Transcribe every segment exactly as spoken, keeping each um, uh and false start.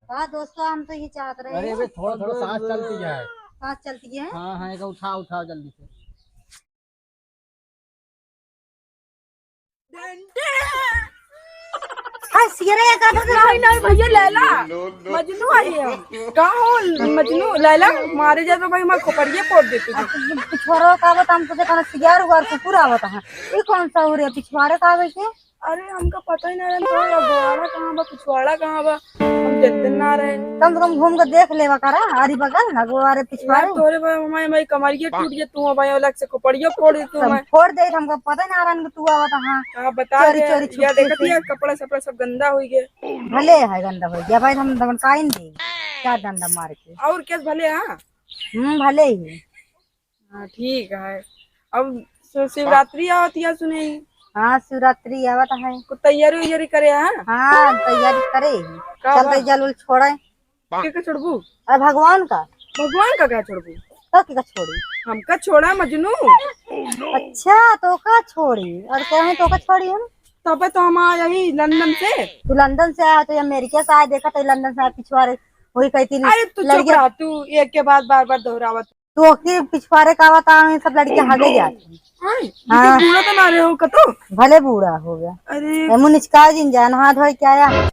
हाँ दोस्तों, हम तो ये चाहत रहे अरे हैं। बे, थोड़ा, थोड़ा सांस चलती है। सांस चलती है? हाँ, हाँ, एक उठाओ, उठाओ जल्दी से। हाँ, सियरे का तो नहीं, नहीं भैया, लैला, मजनू आई है। का हो मजनू, लैला, मारे जाए तो भाई, मैं खोपड़िया फोड़ देती हूँ। अब पिछवाड़ा का आवत, हम तो देखा ना, सियार हुआ और कुकुर आवत है। ये कौन सा हो रहा है, पिछवाड़ा का आवे के? अरे, हमका पता ही ना रहे, तो अगवाड़ा कहाँ बा, पिछवाड़ा कहाँ बा, हम जनते ना रहे। कम से कम घूम के देख लेवा करा, आरी बगल ना, अगवाड़े यार, पिछवाड़े। तोरे भाई, हमारे भाई कमरिया टूट गया, तू भाई अलग से खोपड़िया फोड़ दे तू तब भाई। फोड़ दे, हमका पता ही ना रहे कि तू आवत हाँ। का बता चोरी, दे, चोरी, या छुपके देखत से। ही है, कपड़ा सपड़ा सब गंदा हो गया। भले है गंदा हो गया भाई, हम दमन काइन दे, क्या डंडा मार के। और क्या भले, हाँ? हम्म, भले ही। हाँ, ठीक है। अब शि-, शिवरात्रि आवत है, सुने ही। हाँ, शिवरात्रि आवत है। कुछ तैयारी उयारी करे, हाँ? हाँ, तैयारी करे ही। का चल बा? तो जल उल छोड़े। के का छोड़बू? अरे भगवान का। भगवान का का छोड़बू? तो के का छोड़ी? हमका छोड़ा मजनू। अच्छा, तो का छोड़ी? और कहे तो का छोड़ी हम? तबे तो हम आया ही लंदन से। तू लंदन से आया तो ये अमेरिका से आया, देखा तो लंदन से आया पिछवाड़े। वही कहती अरे तू चुप लड़कियां रहा, तू एक के बाद बार बार दोहरावत। तू ओके पिछवाड़े का आवत, हम सब लड़के हगे जाते। हाँ, हाँ। लेकिन बूढ़ा तो ना रहे हो कतो। भले बूढ़ा हो गया। अरे। ए, मुनिचका जिन जान हाथ धोए क्या आया?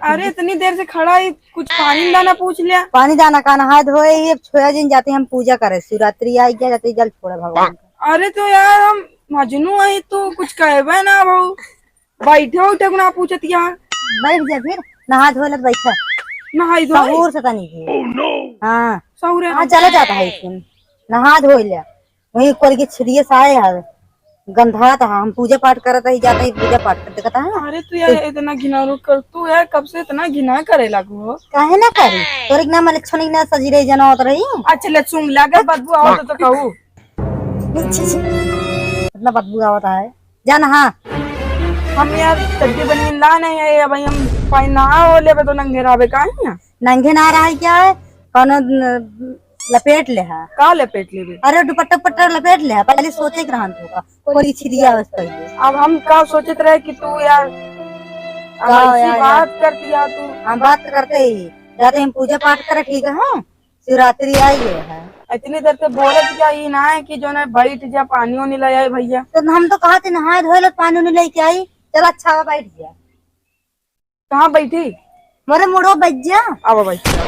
अरे, इतनी देर से खड़ा ही, कुछ पानी दाना पूछ लिया। पानी दाना का नहाए धोए ही, अब छोया जिन जाते हम पूजा करे, शिवरात्रि आई गया, जाते जल छोड़े भगवान का। अरे तो यार, हम मजनू आई, तू कुछ कहबे ना भाऊ। बैठे उठे को ना पूछत यहाँ। बैठ जा फिर, नहा धो ले बैठा। नहाई धोई? सहूर से तनी की। हाँ। सहूरे हाँ, ना। चला जाता है इसमें। नहा धो ले। वही कोल के छिड़िए से आए हैं। गंधात है, हम पूजा पाठ करत ही, जाते ही पूजा पाठ करते कहता है। अरे तू यार इतना घिना रो कर, तू यार कब से इतना घिना करे लागू हो? काहे ना करी? तोरे के नाम ले छोनी ना सजी रही जनावत रही। अच्छा ले सुन, लगे बदबू आवत तो कहू। छी, छी। इतना बदबू आवत है। जा नहा। हम यार चड्डी बनियान ला नहीं है, अब हम पानी नहा हो लेबे तो नंगे रहबे काहे ना? नंगे ना रहा है क्या है? कौनो न-, लपेट ले है। का लपेट लेबे? अरे दुपट्टा पट्टा लपेट ले है, पहले सोचे के रहन होगा। कोई छिड़िया बस पहले। अब हम का सोचत रहे कि तू यार, अब का ऐसी यार, बात यार। कर दिया तू। हम बात करते ही, जाते हम पूजा पाठ करे, ठीक है, हाँ? शिवरात्रि आई है। इतनी देर से बोलत क्या, ई ना है कि जो ना बैठ जा, पानी वानी ले आए भैया। तो हम तो कहा थे नहाए धोए लो, पानी वानी लेके आई। चल अच्छा बा, बैठ जा। कहाँ बैठी? मोरे मुड़ो बैठ जा। आवा बैठ जा।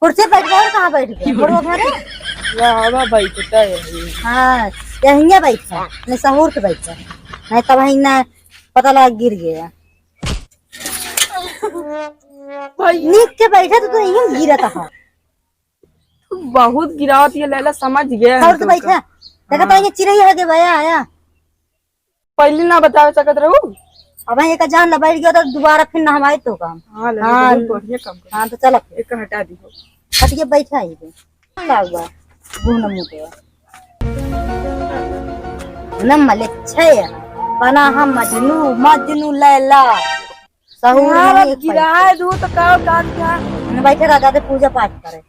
कुर्सी बैठ गया, कहाँ बैठ गया? मुड़ो घरे? या आवा बैठता है। हाँ, यहिंगे बैठा। नहीं सहूर के बैठा। नहीं तब ही ना पता लगा गिर गया। भाई। नीक के बैठा तो तू यहीं गिरत है। बहुत गिरावत ये लैला, समझ गया है और तो तुमको। बैठा। देखा हाँ। तो ये चिरई है के भैया आया। पहले ना बतावे सकत रहू। अब एक जान ला बैठ गया तो दोबारा फिर नहवाई तो काम। हाँ, ले, हाँ। बहुत बढ़िया काम कर। हाँ, तो चला फिर। एक हटा दी हो। हट के बैठा ही दे। का हुआ? गुण मुझे। नम मले छे। बना हम मजनू, मजनू लैला। सहूर हाँ, नहीं अब एक गिराए पैसा। दू तो का, का क्या? न बैठे रह जाते पूजा पाठ करे।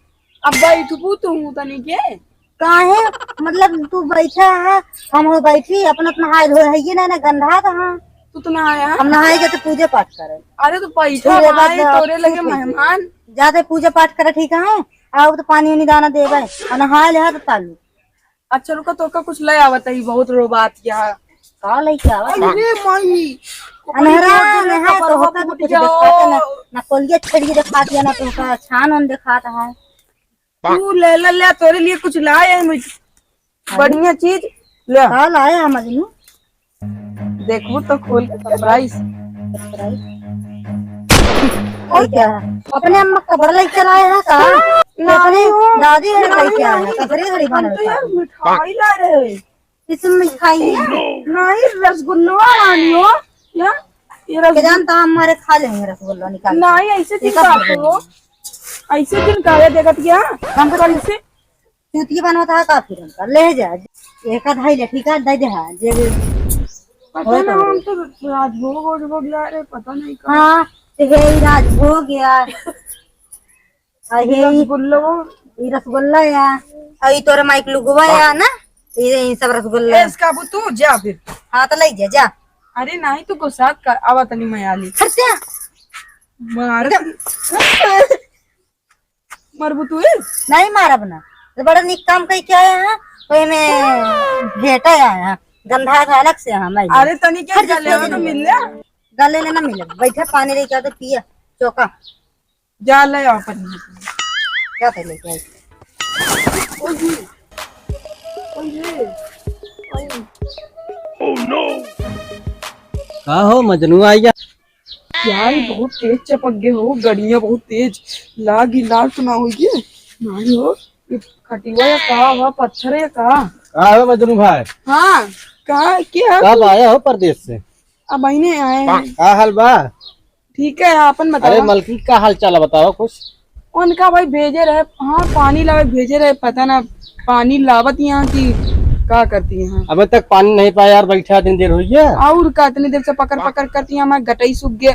अब बैठबू तू तनी के? काहे? मतलब तू बैठा है, हम हो बैठी, अपना अपना हाथ धोए है, ये ना, ना गंधा तो हाँ। तू तो नहाया? हम नहाए के तो पूजा पाठ करे। अरे तो बैठा छुए भाई, बाद तोरे लगे छुए। मेहमान। जाते पूजा पाठ करे, ठीक है? आओ तो पानी उनी दाना देबे, और नहाए ले हाथ तालू। अच्छा रुका, तोका कुछ ले आवत ही, बहुत रोबात किया। का लेके आवत? अरे माई, अनहरा, कपड़े अनहरा, कपड़वा तो होता तो फूट कुछ गया। देखाता ना, ना कोलिया छेड़ी देखात या ना तोका छान ओन देखात है। तू ले ले ले, तोरे लिए कुछ लाए हैं मैं, अरे। बढ़िया चीज ले। का लाए हैं मजनू? देखबू तो खोल के surprise। Surprise? और क्या? अपने अम्मा कपड़ा लेके चलाए हैं का? नहीं अपने हो। दादी है नहीं लेके आए हैं, हो। कपड़े घड़ी हम बांधे तो यार हैं। मिठाई ला रहे हैं। इसमें मिठाई है? नहीं, रसगुल्ला लानी हो। या, ये रसगुल्ला। के जानता हमारे खा लेंगे रसगुल्ला निकाल के। नहीं, ऐसे एक चिल्लाते हो। ऐसे क्यों काहे देखत क्या? हम तो कैसे? चूतिया बनवत है का फिर हमका? ले जा, एक आध ले, ठीक है, दे दे, हाँ, जे भी पता होए ना, तो हम तो राजभोग, वाजभोग ला रहे, पता नहीं का। हाँ, तो हे ई राजभोग या, आ हे ई रसगुल्ला। ई रसगुल्ला या, आ ई तोरे माइक लुगवा या ना, ई, ई सब रसगुल्ला। ए, इसका अब तू जा फिर। हाँ, तो ले जा, जा। अरे नहीं, तू गुस्सा का, आवा तनी मैं आली। खर्चा। मार। मरबू तू? नहीं मारब ना, तो बड़ा निक काम कई के आया है, कोई में भेंटा आया है, गंधा था अलग से। हाँ, मैं अरे तनी के हट जा, गले में तो मिल ले। गले में ना मिले, बैठा पानी लेके आ तो पिया, चौका। जा ले आओ पन्नी। जा तो लेके आई। ओए, ओए, ओए। का हो मजनू, आई जा। यार, ई बहुत तेज चपक गए हो, गड़िया बहुत तेज। लाग ही लाग तो ना होई गे। नहीं हो, ई खटिया या का हुआ, पत्थर या का? का हो मजनू भाई? हाँ, का, क्या? कब आया हो परदेस से? अब अबहिने आए हैं। का हाल बा? ठीक है, आपन बतावा। अरे मलकिन, का हाल चाल है, बतावा कुछ। उनका भाई भेजे रहे, हाँ, पानी लावे भेजे रहे, पता ना पानी लावत यहाँ कि का करती यहाँ। अबे तक पानी नहीं पाया यार, बैठा दिन देर हुई है। और का, इतनी देर से पकड़ पकड़ करती यहाँ, हमारे गटई सूख गए।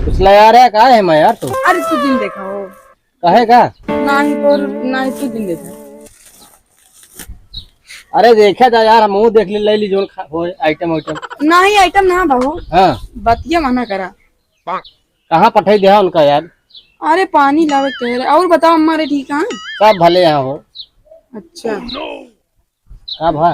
कुछ ले आ रहा है, का है मैं यार तू? अरे तू दिन देखा हो। कहे का? ना ही तो, ना ही तू दिन देखा। अरे देखे जा यार, हम देख ले, ले ली जोन खा-, हो आइटम वाइटम। नहीं आइटम ना बाबू। हाँ। बतिया मना करा। कहाँ पठाई दिया उनका यार? अरे पानी लावे के रहे। और बताओ अम्मा रे ठीक है? सब भले यहाँ हो। अच्छा। का भा?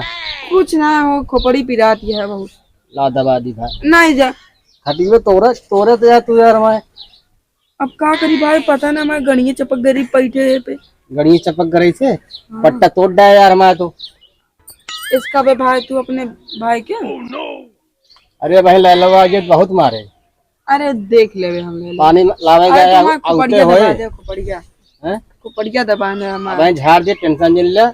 कुछ ना हो, खोपड़ी पिरात है बहुत। ला दबा दी भा। नहीं जा। खटियो तोरे, तोरे तो यार तू यार हमारे। अब का करी भाई, पता ना मैं गड़िए चपक गई पैठे पे। गड़िए चपक गई से? हाँ। पट्टा तोड़ डाया यार हमारे तो। इसका बे भाई तू अपने भाई के? अरे भाई लैलवा आज बहुत मारे। अरे देख लेवे हम ले ले। पानी लावे अरे गया, तुम्हारे आउते खोपड़िया होए। दबा दे, खोपड़िया। हैं? खोपड़िया दबा दे हमारे। अबे झाड़ दे, टेंशन जिन ले।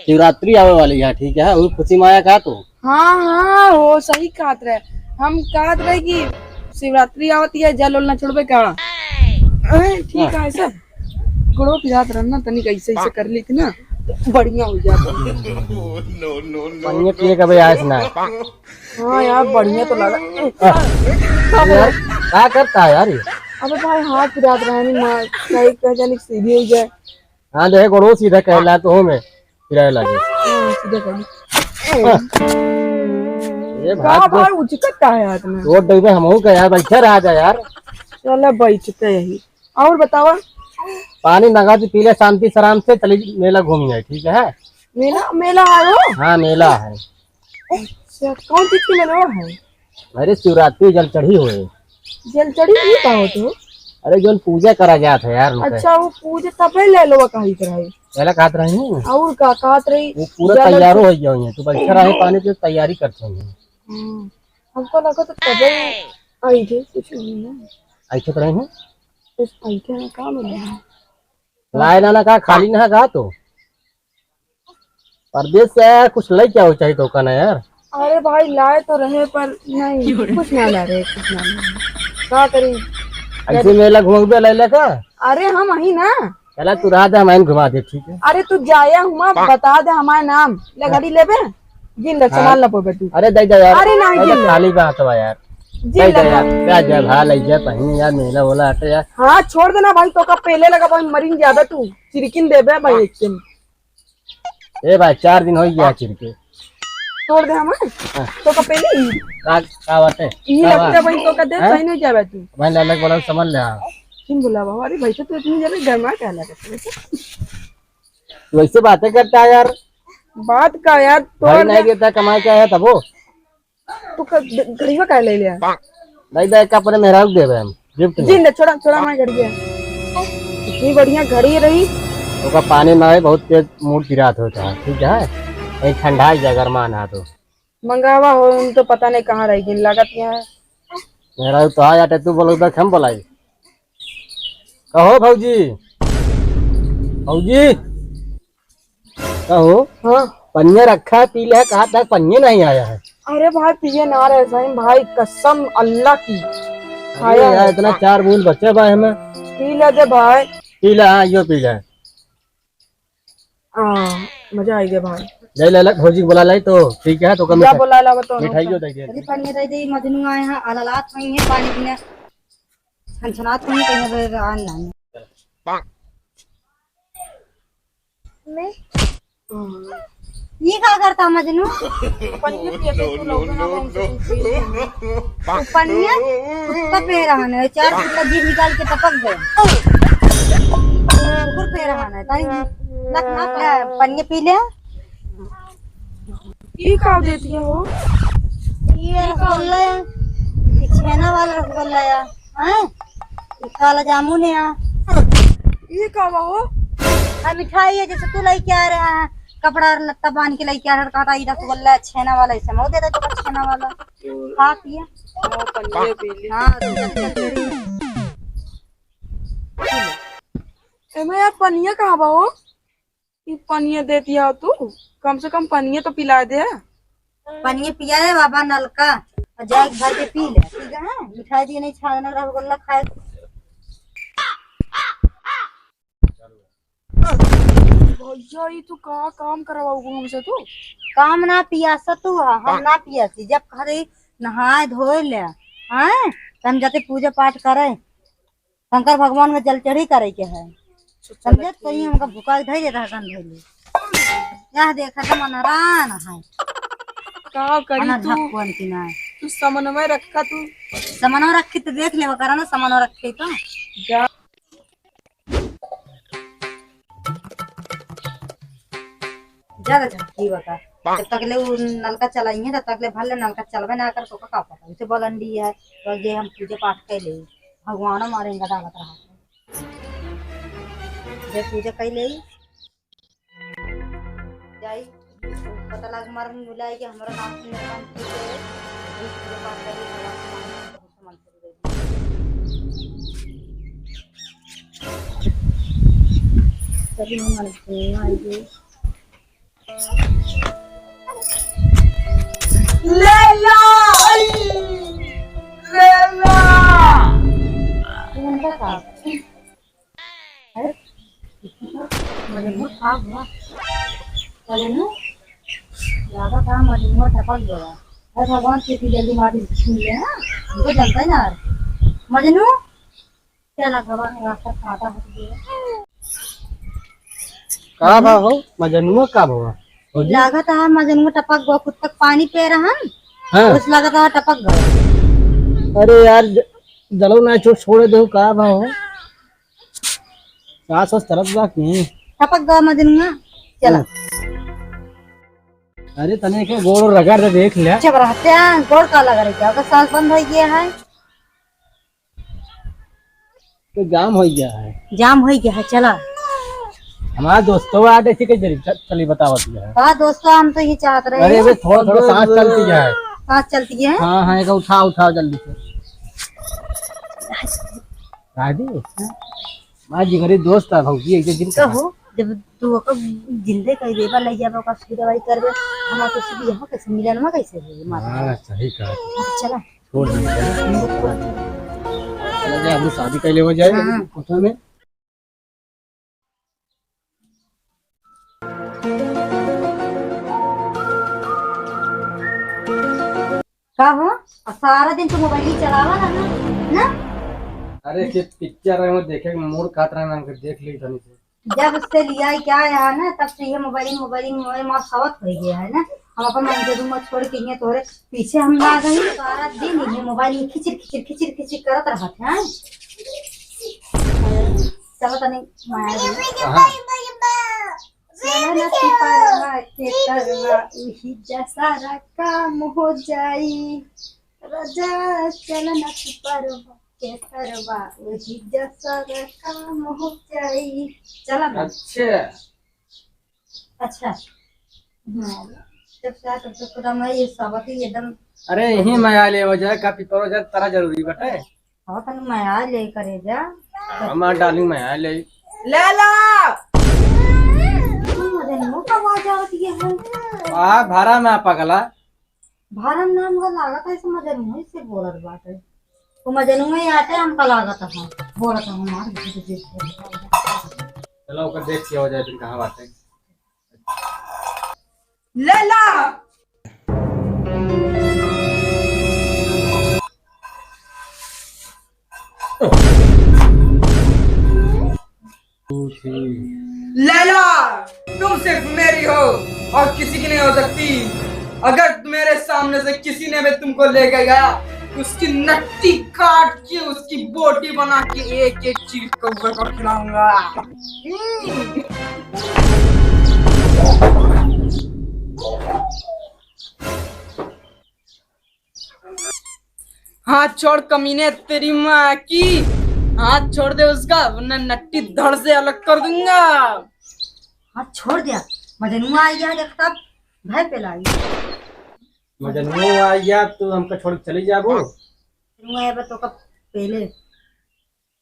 शिवरात्रि आवे वाली है, ठीक है? वो खुशी माया का तू? हाँ, हाँ, वो सही कहत रहे। हम कहत रहे कि शिवरात्रि आवत है, जल उल ना छोड़बे का? हैं, ठीक हाँ। है, ऐसा। गोड़ो पिरात रहन ना, तनिक ऐसे, ऐसे कर ली थी ना, तो बढ़िया हो जाता। पानी पिए का भाई आस ना। हाँ यार, बढ़िया तो लगा। हाँ। यार, का करता है यार ये? अबे भाई, हाथ पिरात रहा है, नहीं मार, कहीं कह जाने सीधी हो जाए। हाँ, देखे गोड़ो सीधा कहला तो हो में पिराए लागे। हाँ, सीधा कर। ये का भाई, उचकत का है हाथ में? रोड डूबे हमहू का यार, बैठे रहा जा यार। चला बैठते यही। और बतावा? पानी मंगा दी, पी ले शांति से, आराम से चली मेला घूम आए, ठीक है? मेला, मेला आयो? हाँ, मेला है। अच्छा, कौन चीज के मेला है? अरे शिवरात्रि जल चढ़ी होए। जल चढ़ी ई का होत हो? अरे जौन पूजा करा जात है यार उनके। अच्छा, वो पूजा तबे लैलवा कही कराई। लैला कहत रही हूँ। और का कहत रही? वो पूरा जल तैयारो हो गया है, तू बैठा रहे पानी की तैयारी करते हैं। हम्म, हमको लगा तो तबे आई थी, कुछ नहीं ना। ऐसे तो रही हूँ। कुछ आई थे ना, काम है। लाए ना, ना कहा, खाली ना कहा तो। परदेस से आया, कुछ लइके आवे चाहिए तो कहना यार। अरे भाई, लाए तो रहे पर नहीं, कुछ ना ला रहे, कुछ ना ला रहे। का करी? ऐसे मेला घुमबे लैला का? अरे हम अही ना। चला तू रहा दे, हम आइन घुमा दे, ठीक है? अरे तू जाया हुआ, बता दे हमार नाम। ले घड़ी लेबे? जिन ले, हाँ। सामान लपोबे तू। अरे दे दे यार। अरे नहीं, अरे जिन ले। खाली बात बा यार। जिन दे ले। दे यार, जा, जा, भा ले जा, पहनी यार, मेला होला हटे यार। हाँ, छोड़ देना भाई, तो का पहले लगा भाई, मरिन ज्यादा तू, चिरकिन देबे भाई एक दिन। ए भाई, चार दिन हो गया चिरके। तोड़ दे हम, हाँ। तो का पहले ही। का, का बात है? ई का लगता बात? भाई तो का दे, हैं? सही नहीं जावे तू। भाई लालक वाला समझ ले, हाँ। किन बुलावा? अरे भाई, तो तू इतनी जल्दी गरमा क्या लगा? तू ऐसे बातें करता है यार। बात का यार, भाई तोड़ नहीं दे। देता, कमाई क्या है तब वो? तू क-, ग-, गरीबा का ले लिया? नहीं दे, का अपने मेहरारू के देबे हम, गिफ्ट में। जिन दे, छोड़ा, छोड़ा, मैं घड़ी है। इतनी बढ़िया घड़ी रही। ओका पानी में आवे, बहुत तेज मूड पिरात होता है, ठीक है? कहीं ठंडा ही जा, गरमा ना तो। मंगावा हो, उन तो पता नहीं कहाँ रह गई, लागत यहाँ है। मेहरारू तो आ जाते, तू बोलो, देख हम बोलाई। कहो भौजी, भौजी, कहो। हाँ। पनिया रखा है, पी ले, कहा था पनिया नहीं आया है। अरे भाई, पिए ना रहे सही भाई, कसम अल्लाह की। अरे खाया यार, है। इतना चार बूंद बचे भाई हमें। पी ले दे भाई। पी ले, हाँ, यो पी ले। हाँ, मजा आ गया भाई। ले ले, ले, भौजी को बुला लाई तो ठीक है, तो कम क्या से बुला लावा तो मिठाई ना। क्यों दे दे? अरे पनिया दे दे, मजनू आए हैं, अललात नहीं है पानी पीना। छनछनात कहीं, कहीं अबे रान नाम। मैं? हाँ। ये का करता मजनू? पनिया पिया तो तू लोग ना, हम तो कुछ पी लेंगे। पनिया? कुत्ता पे रहा ना, चार कुत्ता जीभ निकाल के टपक गए। कुकुर पे रहा ना, ताई लख ना पनिया पी ले। ये का देती हो? ये रसगुल्ला है, ये छेना वाला रसगुल्ला है, हैं? ये काला जामुन है। ये का बा हो? हाँ, मिठाई है, जैसे तू लेके आ रहा है, कपड़ा और लत्ता बांध के लेके आ रहा है, कहता, "ये रसगुल्ला है, छेना वाला, इसे मऊ दे दे तो छेना वाला।" खा पिया। हाँ, पनिया पी ले। हाँ, तू चल, चल, चल। एमे यार, पनिया कहाँ बा हो? ई पनिया देती हो तू, कम से कम पनिया तो पिला दे। पनिया पिया है बाबा नलका, और जाए के भर के पी ले, ठीक है? मिठाई दिए नहीं, छाना रसगुल्ला खाए। भैया, ई तू का काम करवाऊ हमसे तू? काम ना पियासा तू है, हम ना पियासी। जब कह रही नहाए धोए ले, हैं, तो हम जाते पूजा पाठ करे। शंकर भगवान में जल चढ़ी करे के है। अच्छा, चल समझे? ठीक। तो ये हमका भुका के धइले रह गन धइले। यह देखा तो मनरान है। का करी अनर तू? भगवान की ना। तू समन्वय रखा तू। समन्वय रखी तो देख लेवा करा ना, समन्वय रखे तो। जा। ज्यादा झटकी बता। जब तक ले उ नलका चलाई है, तब तक ले भले नलका चलबे ना कर, तो का पता? उसे बोलन दी है, तो जे हम पूजा पाठ कर ले, भगवान मारे इनका डालत रहा। जब पूजा कर ले, जाई, पता लाग मार मिलाई कि हमारा नाम सुन, नाम सुन के, पूजा पाठ कर ले, भगवान मारे। चलिए, हम अंतिम में आइए। ले ला, ले ला। ये उनका का? अरे, मजनू का हुआ? मजनू? ज्यादा काम मजनू टपक गया। अरे भगवान, कितनी जल्दी माटी छू ले, हाँ? हमको जलता ही ना। मजनू? चला गवा, रास्ता काटा हो गया। का भा हो? मजनुआ का भवा? भौजी? लागत है मजनुआ टपक गवा, खुद तक पानी पे रहन। हाँ। उस लागत है टपक गवा। अरे यार, ज-, जलो ना छो-, छोड़ दो, का भा हो? सांस वास चलत बा कि नहीं? टपक गवा मजनुआ। चला। हाँ। अरे तने के गोड़ रगड़ दे, देख ले। चुप रहते हैं, गोड़ का लगा रहे क्या? ओकर सांस बंद हो गया है। तो जाम हो गया है। जाम हो गया है, चला। हमारा दोस्तों आ, देखी के जरी, च-, चली बतावत है। हाँ दोस्तों, हम तो ये चाहत रहे अरे हैं। बे, थोड़ा, थोड़ा सांस चलती है। सांस चलती है? हाँ, हाँ, एक उठाओ, उठाओ जल्दी से। राजी? हाँ। हमारा जिगरी दोस्त है भौजी, एक दिन तो कहा। हो, जब तू ओकर जिंदे कह देबा, ले जाबा, ओकर सुई दवाई करबे, हम तो सुई यहाँ कैसे मिलन में कैसे होई, माता? हाँ, सही कहा। चला। छोड़ दे। चला जाए, हम शादी कर ले हो जाए, हाँ। कोठा में। का हो? आ सारा दिन तू मोबाइल ही चलावा ना, ना? अरे, के पिक्चर रहे हो, देखे के मूड खात रहे, मैं देख ली तनी से। जब से लिया है क्या यहाँ ना, तब से ये मोबाइल, मोबाइल, मोबाइल मार सवत हो गया है ना। हम अपन मंजरू में छोड़ के ये तोरे पीछे हम ना गई। सारा दिन ये मोबाइल ये खिचिर, खिचिर, खिचिर, खिचिर करत रहत है। चलो तनी माया जी। कहाँ? चलो ना सिपरवा के तरवा, उही जा सारा काम हो जाई। राजा, चलो ना सिपरवा के तरवा, उही जा सारा काम हो जाई। चला ना। अच्छा। अच्छा। हाँ, जब से आया तब से पूरा मैं ये सावती एकदम अरे, यहीं मैं आ ले हो जाए, का पिपरो जाए, तारा जरूरी बटे। हाँ, तन मैं आ ले करे जा। हमार डार्लिंग मैं आ ले। ले ला। तू मदन वो का आवाज आवत ये है? आ, भारा में आ पगला। भारम नाम का लागत है, ऐसे मजनू से बोलत बाटे। वो मजनू में आते हमका लागत है, बोलत है हमार। चलो, ओकर देख के हो जाए, फिर कहाँ बाटे। ले ला। Two, three। लैला, तुम सिर्फ मेरी हो और किसी की नहीं हो सकती। अगर मेरे सामने से किसी ने भी तुमको लेके गया, उसकी नट्टी काट के, उसकी बोटी बना के एक एक चीज को खिलाऊंगा। हाथ छोड़ कमीने, तेरी माँ की। हाथ छोड़ दे उसका, वरना नट्टी धड़ से अलग कर दूंगा। हाथ छोड़ दिया। मजनुआ आ गया, देख तब भय पेलाई। मजनुआ आ गया, तू हमका छोड़ के चली जाबो? मजनुआ आए बा तो का पहले।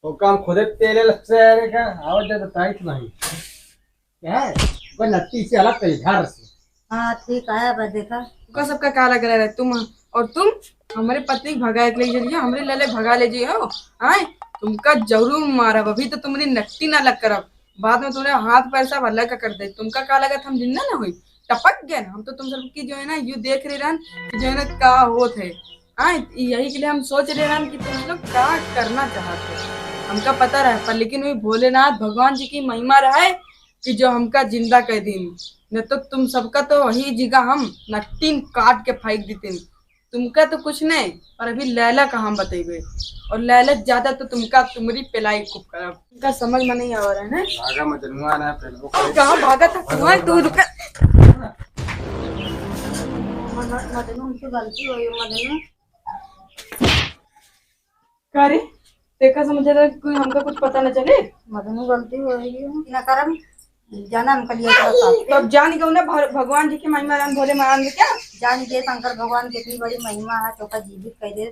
वो काम खुदे तेले लगते है रे का, आवाज ज्यादा टाइट नहीं। क्या है? वो नट्टी से अलग करी घर से। हाँ, ठीक है, बस देखा। तुमका सबका का लग रहा है? तुम और तुम हमरे पत्नी के भगा के ले जाइए, हमरे लैला के भगा ले जाइए हो। आए, तुमका जरूर मारब, अभी तो तुम्हारी नट्टी ना अलग करब, बाद में तुम्हारे हाथ पैर सब अलग कर दे। तुमका का लगत हम जिंदा ना होई? टपक गए हम तो। तुम सब की जो है ना, यू देख रहे रहन कि जो है ना का होत है। हाँ, यही के लिए हम सोच रहे रहन कि तुम लोग का करना चाहत हो। हमका पता रहे, पर लेकिन वही भोलेनाथ भगवान जी की महिमा रहे कि जो हमका जिंदा कर दीन, न तो तुम सबका तो वही जगह हम नट्टीन काट के फेंक देतीन। तुमका तो कुछ नहीं, पर अभी लैला का हम बतेबे, और लैला ज्यादा तो तुमका तुम्हारी पेलाई खूब करब। तुमका समझ में नहीं आ रहा है ना? भागा मजनुआ ना, पेलबो करे। कहाँ भागा था? कहाँ तू रुका? मजनू, हमसे गलती हो गई, मजनू। का रे, देखा समझे तो कोई हमका कुछ पता न चले। मजनू गलती हो गई, ना करम, जाना हमका लिए एकरा साथ। तो अब जान गयो ना भर-, भगवान जी के महिमा राम भोले महाराज के क्या? जान गए शंकर भगवान की इतनी बड़ी महिमा है, तो का जीवित कर दे।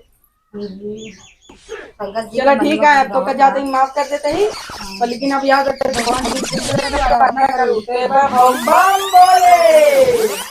शंकर जी चला के ठीक महिमा है, अब तो का बहुत ज्यादा बड़ा। ही माफ कर देते ही, हाँ। पर लेकिन अब याद रखते भगवान जी की प्रार्थना करो, तो एक बार बम बम बोले।